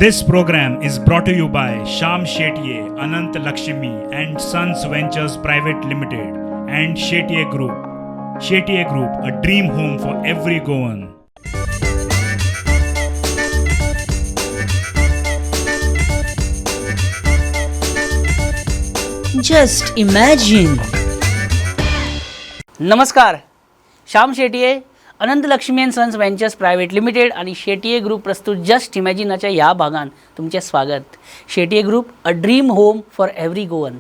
This program is brought to you by Sham Shetye, Anant Lakshmi and Sons Ventures Private Limited and Shetye Group. Shetye Group, a dream home for every Goan. Just imagine. नमस्कार. Shyam Shetye, Anant Lakshmi and sons ventures private limited आणि Shetye group प्रस्तुत just इमॅजिनाच्या ह्या भागान तुमचें स्वागत. Shetye group, a dream home for every Goan.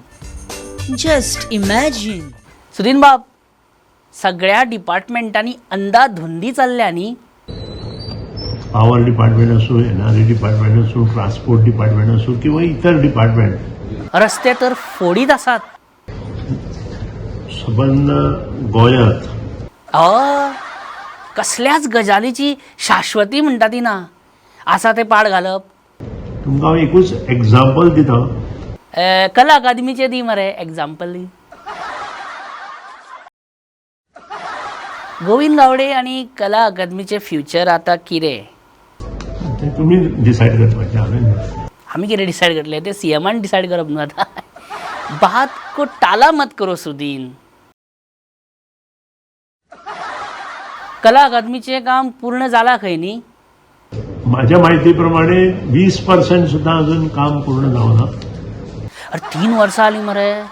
Just imagine. Sudin बाब, सगळ्या डिपार्टमेंटांनी अंदाधुंदी चल्ल्या न्ही? पॉवर डिपार्टमेंट असो, एनआरए डिपार्टमेंट असो, ट्रान्सपोर्ट डिपार्टमेंट असो किंवा इतर डिपार्टमेंट. रस्ते तर फोडीत आसात. सबंद गोंयांत. हय, कसल्याच गजालीची शाश्वती म्हणटा ती ना. आसा ते पाड घालप. तुमकां हांव एकूच एग्जाम्पल दिता. कला अकादमीचे दी मरे एग्जाम्पल दी. गोविंद गावडे आनी कला अकादमीचे फ्युचर आतां कितें? तें तुमी डिसायड करपाचें, हांवें न्हय. आमी कितें डिसायड करतले? ते सीएमान डिसायड करप न्हू. आतां बात को टाला मत करो सुदीन. कला अकादमीचें काम पूर्ण जालां खंय न्ही? माझ्या माहिती प्रमाणे 20% सुद्दां अजून काम पूर्ण जावना. अरे, 3 वर्सां जालीं मरे,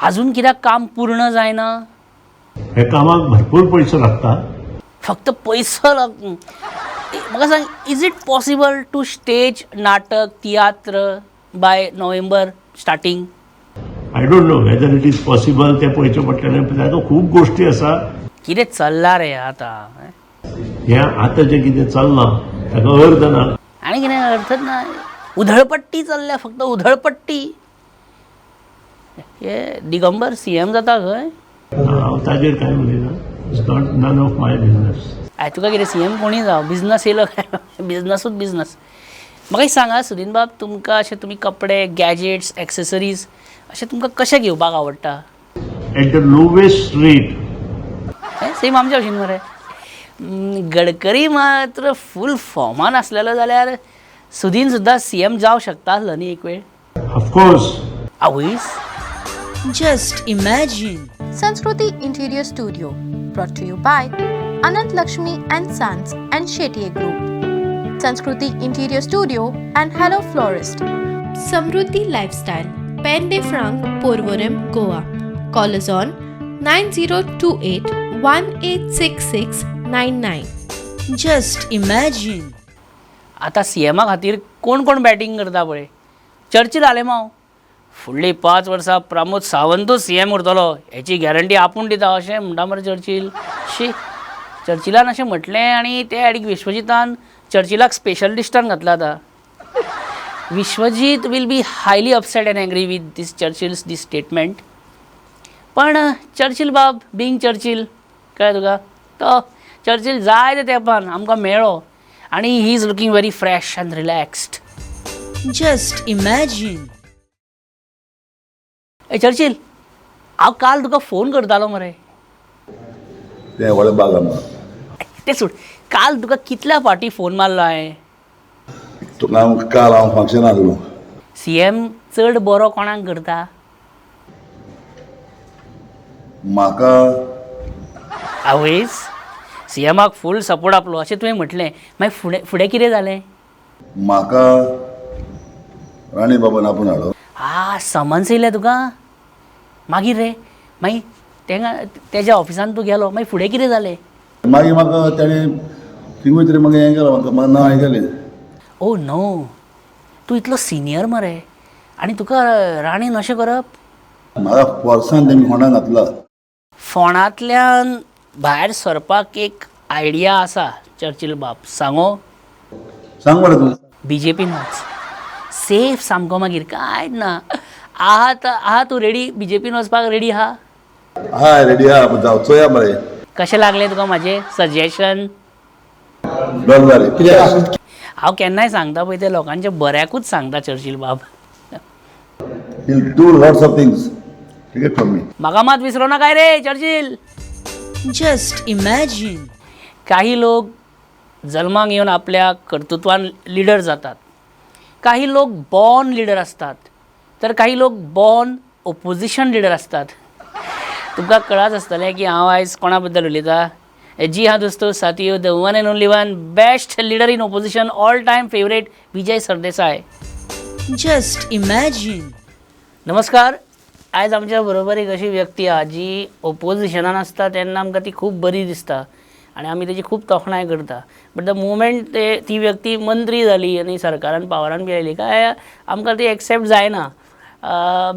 अजून कित्याक काम पूर्ण जायना? हे कामाक भरपूर पयसो लागता. फक्त पयसो लाग. म्हाका सांग, is it possible to stage नाटक तियात्र by November starting? I don't know whether it is possible. तें पळोवचें पडटलें. ताका खूब गोश्टी आसा. कितें चल्लां रे आतां? हें आतां जें कितें चल्लां ताका अर्थ ना. आनी कितें अर्थच ना. उधळपट्टी चल्ल्या, फक्त उधळपट्टी. हे दिगंबर सीएम जाता खंय. हांव ताजेर कांय उलयना. It's not none of my business. I तुका कितें, सीएम कोणी जावं, बिजनस येयलो काय बिजनसूच बिजनस. म्हाका एक सांगा सुदीन बाब, तुमकां अशें तुमी कपडे, गॅजेट्स, एक्सेसरीज अशें तुमकां कशें घेवपाक आवडटा? At the lowest rate. Same आमच्या भशेन मरे. गडकरी मात्र फूल फॉर्मान आसलेलो जाल्यार सुदीन सुद्दां सीएम जावं शकता आसलो न्ही एक वेळ. Of course. आवयस. Just imagine. Sanskriti Interior Studio, brought to you by Anant Lakshmi and Sons and Shetye Group. Sanskriti Interior Studio and Hello Florist. Samruddhi Lifestyle, Pen de Franc, Porvorim, Goa. Call us on 9028 186699. Just imagine. आतां सीएमा खातीर कोण कोण batting करता पळय. Churchill Alemao फुडलीं 5 वर्सां Pramod सावंतूच CM उरतलो हेची गॅरंटी आपूण दिता अशें म्हणटा मरे चर्चिल. शी, चर्चिलान अशें म्हटलें आनी ते आडीक विश्वजितान चर्चिलाक स्पेशल लिस्टान घातला. आतां Vishwajit will be highly upset and angry with this Churchill's this statement. पण चर्चिल बाब बींग चर्चिल, कळ्ळें तुका? तो चर्चिल जाय ते तेंपान आमकां मेळ्ळो आनी he is looking very fresh and relaxed. Just imagine. A Churchill, हांव काल तुका फोन करतालो मरे. तें व्हडलें बाग आमकां. तें सोड, काल तुका कितल्या फावटी फोन मारलो हांवें? तुका हांव काल हांव फंक्शनाक आसलो. सी एम चड बरो कोणाक करता? म्हाका. आवयस, सी एमाक फूल सपोर्ट आपलो अशें तुवें म्हटलें. मागीर फुडें फुडें कितें जालें? म्हाका राणी बाबान आपोवन हाडलो. आ, समन्स येयलें तुका? मागीर रे, मागीर तेंगा तेज्या ऑफिसान तूं गेलो, मागीर फुडें कितें जालें? मागीर म्हाका तेणें थिंगूय तरी म्हाका हें केलां, म्हाका म्हाका नांव हें केलें. ओ नो, तूं इतलो सिनियर मरे आनी तुका राणीन अशें करप? म्हाका फोर्सान तेमी फोंडाक घातला. फोंडांतल्यान भायर सरपाक एक आयडिया आसा चर्चिल बाब, सांगो? सांग मरे तूं. बीजेपीन वच, सेफ सामको. मागीर कांयच ना. आहा आहा तूं रेडी? बीजेपीन वचपाक रेडी आहा? हय, रेडी आहा. जावं, चोया मरे. कशें लागलें तुका म्हाजें सजेशन? डन जालें कित्याक. हांव केन्नाय सांगता पळय तें लोकांच्या बऱ्याकूच सांगता चर्चिल बाब. He'll do lots of things. Take it from me. म्हाका मात विसरो नाकाय रे चर्चिल. Just imagine. काही लोक जल्माक येवन आपल्या कर्तृत्वान लिडर जातात. काही लोक बॉर्न लिडर आसतात तर काही लोक बॉर्न ओपोजिशन लिडर आसतात. तुमकां कळाच आसतलें की हांव आयज कोणा बद्दल उलयतां. जी हां दोस्तो, साथियो, the one and only one best leader in opposition, all time favourite Vijay Sardesai. Just imagine. नमस्कार. आयज आमच्या बरोबर एक अशी व्यक्ती आहा जी ओपोजिशनान आसता तेन्ना आमकां ती खूब बरी दिसता आनी आमी तेजी खूब तोखणाय करता. बट the moment ते ती व्यक्ती मंत्री जाली आनी सरकारान पावरान बी आयली काय आमकां ती एक्सेप्ट जायना,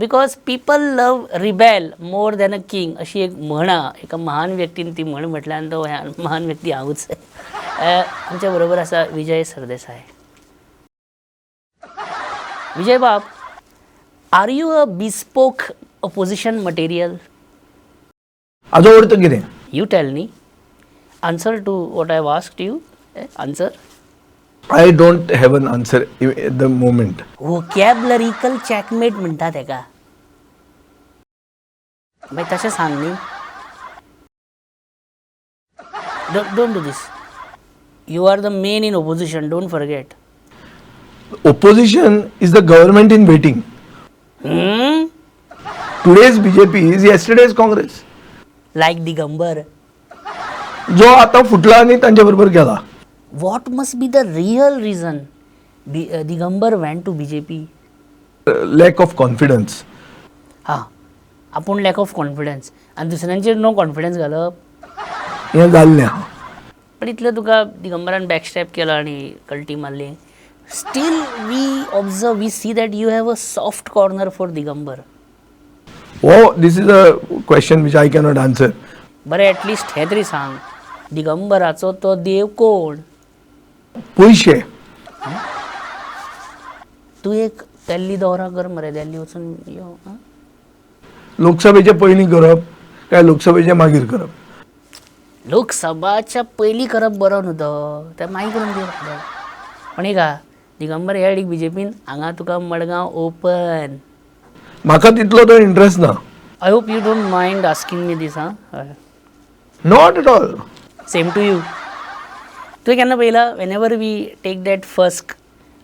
because people love rebel more than a king अशी एक म्हण आहा. एका महान व्यक्तीन ती म्हण म्हटल्या आनी तो महान व्यक्ती हांवूच. आमच्या बरोबर आसा विजय सरदेसाय. विजय बाब, are you a bespoke opposition material? हाजो अर्थ कितें? You tell me. Answer to what I have asked you. Answer. I don't have an answer at the moment. Vocabularical checkmate म्हणटा तेका. मागीर तशें सांग न्ही. Don't do this. You are the main in opposition, don't forget. Opposition is the government in waiting. Today's BJP is yesterday's Congress. Like Digambar. जो आतां फुटला आनी तांचे बरोबर गेला. What must be the real reason Digambar went to BJP? Lack of confidence. हां, आपूण lack of confidence आनी दुसऱ्यांचेर नो कॉन्फिडन्स घालप हें जाल्लें आहा. पण इतलें तुका दिगंबरान बॅकस्टॅप केला आनी कल्टी मारली. Still we observe, we see that you have a soft corner for Digambar. हो, this is a question which I cannot answer. बरें, एटलिस्ट हें तरी सांग, दिगंबराचो तो देव कोण? पयशे. तूं एक दिल्ली दौरा कर मरे, दिल्ली वचून यो. आं? लोकसभेचे पयलीं करप काय लोकसभेचे मागीर करप? लोकसभाच्या पयलीं करप बरो न्हू तो, तें मागीर करून दिवप. पण एक आहा, दिगंबर ह्या बीजेपीन हांगा तुका मडगांव ओपन. म्हाका तितलो तो इंट्रस्ट ना. I hope you don't mind asking me this. हां, Not at all. Same to you. तुवें केन्ना पळयलां, whenever we take that first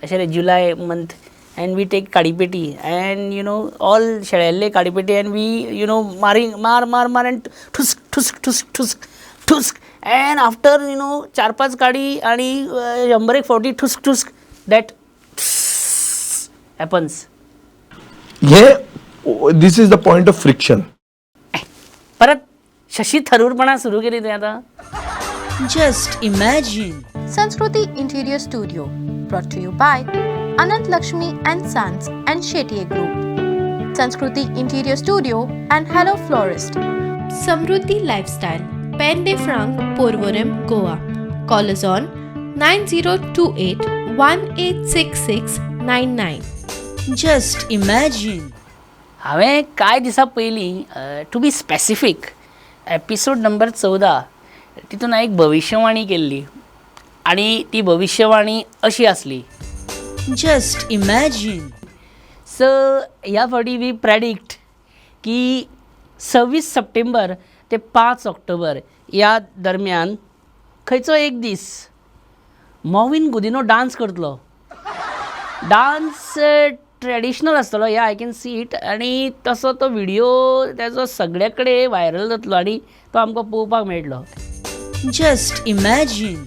अशें रे July month and we take काडीपेटी and you know all शेळेल्ले काडीपेटी and we you know मारींग मार मार मार and ठुस्क ठुस्क ठुस्क ठुस्क ठुस्क एंड आफ्टर you know चार पांच काडी आनी शंबर एक फावटी ठुस्क ठुस्क, that happens. हे this is the point of friction. परत शशी थरूरपणा सुरू केली तुवें आतां. Just imagine. Sanskriti Interior Studio, brought to you by Anant Lakshmi and Sons and Shetye Group. Sanskriti Interior Studio and Hello Florist. Samruddhi Lifestyle, Pende Frank, Porvorim, Goa. Call us on 9028 186699. Just imagine. हांवें कांय दिसां पयलीं, to be specific, episode number 14, तितून हांवें एक भविश्यवाणी केल्ली आनी ती भविश्यवाणी अशी आसली. Just imagine. सो ह्या फावटी we predict की 26 सप्टेंबर ते 5 ऑक्टोबर ह्या दरम्यान खंयचो एक दीस मॉविन गुदिनो डांस करतलो. डांस ट्रेडिशनल आसतलो, yeah, I can see it. आनी तसो तो व्हिडियो तेजो सगळे कडेन व्हायरल जातलो आनी तो आमकां पळोवपाक मेळटलो. Just imagine.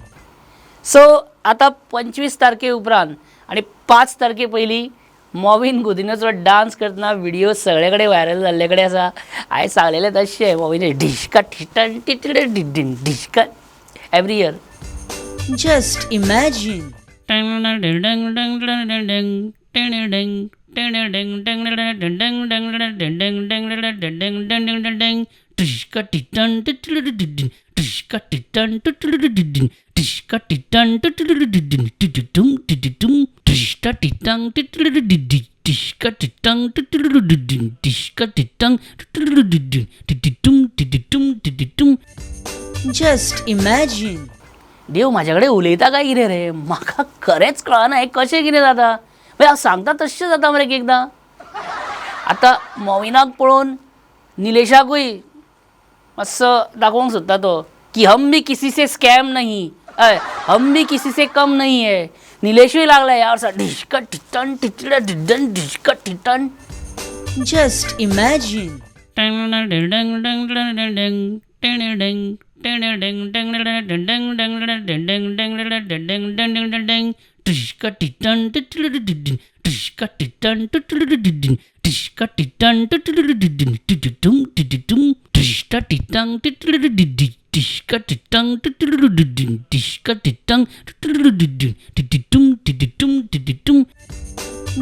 सो आतां 25 तारखे उपरांत आनी 5 तारखे पयलीं मॉविन गुदिनोचो डांस करतना व्हिडियो सगळे कडेन व्हायरल जाल्ले कडेन आसा. हांवें सांगलेलें तशें Mauvin ढिश्का ठिटन टिटडे डिडीन ढिश्का every year. Just imagine. Just imagine. देव म्हाज्या कडेन उलयता काय कितें रे, म्हाका खरेंच कळना हें कशें कितें जाता. मागीर हांव सांगता तशें जाता मरे एक एकदां. आतां मॉविनाक पळोवन निलेशाकूय मातसो दाखोवंक सोदता तो की हम भी किसी से स्कॅम नहीं. हय, हम भी किसी से कम नहीं है. निलेशूय लागला ह्या वर्सा ढिश्क टिटन टिटड ढिडन ढिश्क टिटन. Just imagine.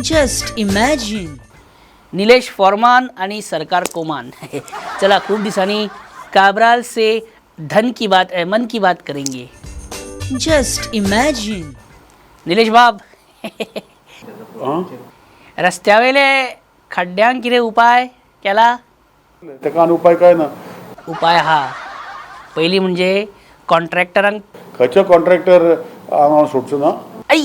Just imagine. Nilesh फॉर्मान आणि सरकार कोमान. चला, खूप दिवसांनी काब्राल से धन की बात, मन की बात करेंगे. Just imagine. Nilesh बाब, रस्त्यावेले खड्ड्यांक कितें उपाय केला? ताका आनी उपाय काय ना. उपाय हा, पयलीं म्हणजे कॉन्ट्रॅक्टरांक खंयचो कॉन्ट्रॅक्टर हांव सोडचो ना. ऐ,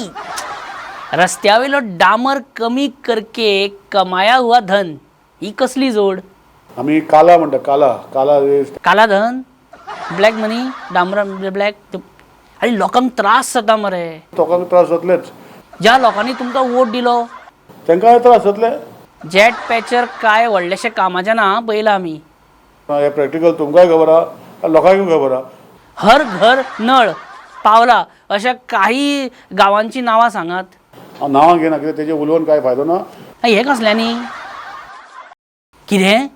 रस्त्यावेलो डामर कमी करके कमाया हुआ धन, ही कसली जोड? आमी काला म्हणटा, काला काला. काला धन, ब्लॅक मनी, डामर ब्लॅक. आनी लोकांक त्रास जाता मरे. लोकांक त्रास जातलेच. ज्या लोकांनी तुमकां वोट दिलो तांकांय त्रास जातले. जेट पॅचर काय व्हडलेशें कामाचें ना, पळयलां आमी. हें प्रॅक्टिकल तुमकांय खबर आहा, लोकांकूय खबर आहा. हर घर नळ पावला अशा काही गांवांची नांवां सांगात. हांव नांवां घेयना, कित्याक तेजेर उलोवन कांय फायदो ना. हें कसल्यांनी कितें?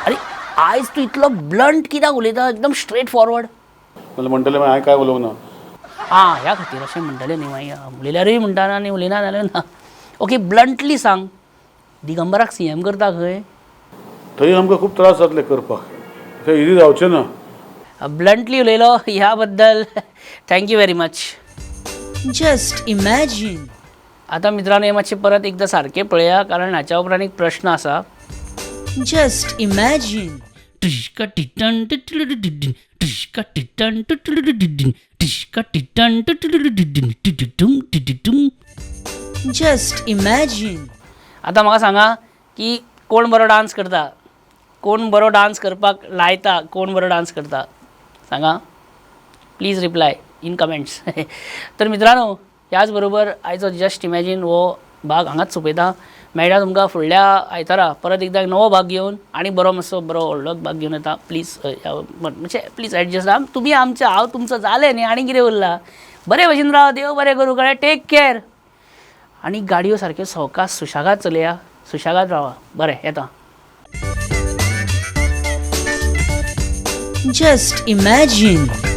आरे, आयज तूं इतलो ब्लंट कित्याक उलयता, एकदम स्ट्रेट फॉरवर्ड? नाल्यार म्हणटले मागीर हांवें कांय उलोवंक ना. आं, ह्या खातीर अशें म्हणटलें न्ही मागीर. उलयल्यारूय म्हणटा आनी उलयना जाल्यार ना. ओके, ब्लंटली सांग, दिगंबराक सीएम करता खंय? थंय आमकां खूब त्रास जातले करपाक, थंय इजी जावचें ना. ब्लंटली उलयलो ह्या बद्दल thank you very much. Just imagine. आतां मित्रांनो, हें मातशें परत एकदां सारकें पळया, कारण हाच्या उपरांत एक प्रश्न आसा. Just imagine. Just imagine. आतां म्हाका सांगा की कोण बरो डांस करता, कोण बरो डांस करपाक लायता, कोण बरो डांस करता सांगा. Please reply in comments. तर मित्रांनो, ह्याच बरोबर आयचो जस्ट इमॅजीन हो भाग हांगाच सोंपयता. मेळटा तुमकां फुडल्या आयतारा परत एकदां नवो भाग घेवन, आनी बरो मातसो बरो व्हडलो भाग घेवन येता. प्लीज, म्हणजे प्लीज एडजस्ट. तुमी आमचे, हांव तुमचो, जालें न्ही, आनी कितें उरलां? बरें भशेन राव, देव बरें करूं, कळ्ळें? Take care. आनी गाडयो सारक्यो सवकास सुशेगाद चलया, सुशेगाद रावा. बरें, येता. Just imagine.